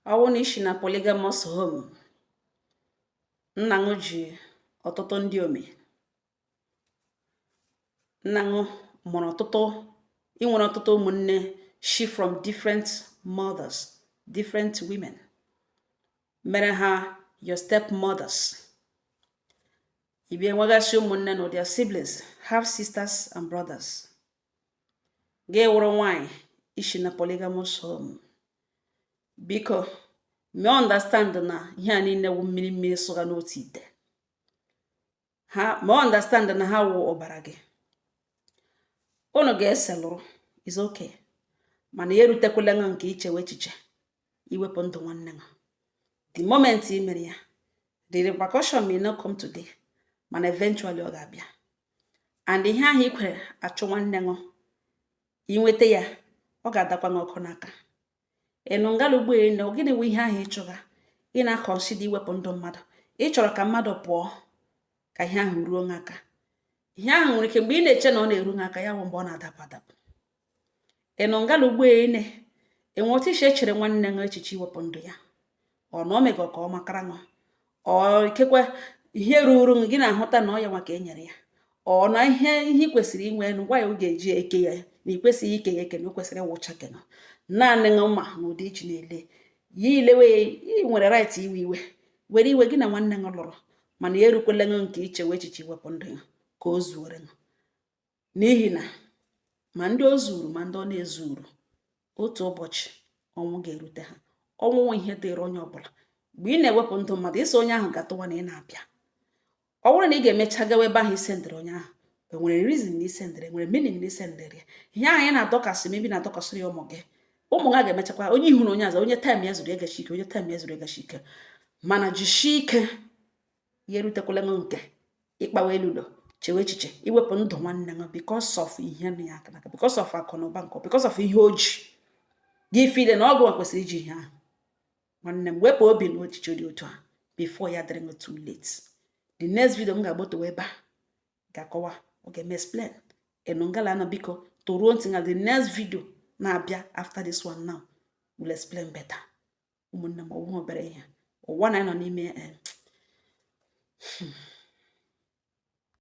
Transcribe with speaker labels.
Speaker 1: Ọ wụ na ishi na polygamous home, nna ṅụ ji ọtụtụ ndị ome, nna ṅụ mụrụ ọtụtụ, ị nwere ọtụtụ ụmụnne shi from different mothers, different women, mere ha your stepmothers. Ị bịa nwegasị ụmụnne na their siblings, half sisters and brothers. Gị wụrụ nwaanyị ishi na polygamous home, biko mee understand na ihe a niile wụ mmiri mmiri sụga n'otu ite. Ha ma understand na ha wụ ọbara gị. Unu ga-ese lụrụ is okay, mana ya erutekwala ṅụ nke ichewe echiche iwepụ ndụ nwanne ṅụ. The moment ị mere ya, the repercussion may not come today, mana eventually ọ ga-abịa. And ihe ahụ i kwere achụ nwanne ṅụ, inweta ya, ọ ga-adakwa ṅụ ọkụ n'aka. Ịnụ ngala ugbo elu, gịnị wụ ihe ahụ ị chọga? Ị na-aconsider iwepụ ndụ mmadụ. Ị chọrọ ka mmadụ pụọ ka ihe ahụ ruo ṅụ aka. Ihe ahụ nwere ike, mgbe ị na-eche na ọ na-eru ṅụ aka, ya bụ mgbe ọ na-adapụ adapụ. Ịnụ ngala ugbo ene, enwe otu isi echere nwanne ṅụ echiche iwepụ ndụ ya, ọ na o mego ka ọ makara ṅụ, ọ ikekwe ihe ruru gị na-ahụta na ọ ya nwa ka e nyere ya, ọ na ihe ị kwesịrị inwe ngwa ya, ọ ga-eji eke ya na ị kwesịghị ike ya eke, na o kwesịrị ịwụcha ke naanị ṅụ. Ma na ụdị iji na-ele ya, ilewe, ị nwere right iwe iwe, were iwe gị na nwanne ṅụ lụrụ, mana ya erukwela ṅụ nke ichewe echiche iwepụ ndụ ya ka o zuore ṅụ, n'ihi na ma ndị o zuru ma ndị ọ na-ezuru, otu ụbọchị ọnwụ ga-erute ha. Ọnwụ ihe dịrị onye ọbụla. Mgbe ị na-ewepụ ndụ mmadụ, ịsị onye ahụ ga-atụwa na ị na-abịa. Ọ bụrụ na ị ga-emecha gawa ebe ahụ isendịrị onye ahụ, enwere reason na isendịrị, enwere meaning na isendịrị ya. Ihe ahụ ị na-adọkasị, mebi na-adọkasịrị ya ụmụ gị, ụmụ ha ga-emechakwa. Onye ihuru onye azụ, onye time ya zuru egachi ike, onye time ya zuru egachi ike. Mana jisie ike, ya erutekwala ṅụ nke ịkpawa elu ụlọ chewe echiche iwepụ ndụ nwanne ṅụ because of ihe nụ ya aka n'aka, because of akụ na ụba nke, because of ihe o ji gị feel na ọgụ kwesịrị iji ihe ahụ. Nwanne m, wepụ obi na echiche dị otu a before ya dịrị ṅụ too late. The next video m ga-agbotowe ebe a ga-akọwa, ọ ga-eme explain. Ịnụ ngala na, biko toruo ntị na the next video na-abịa after this one now will explain better. Ụmụnne m, ọ bụghị obere ihe ụwa na anyị nọ n'ime.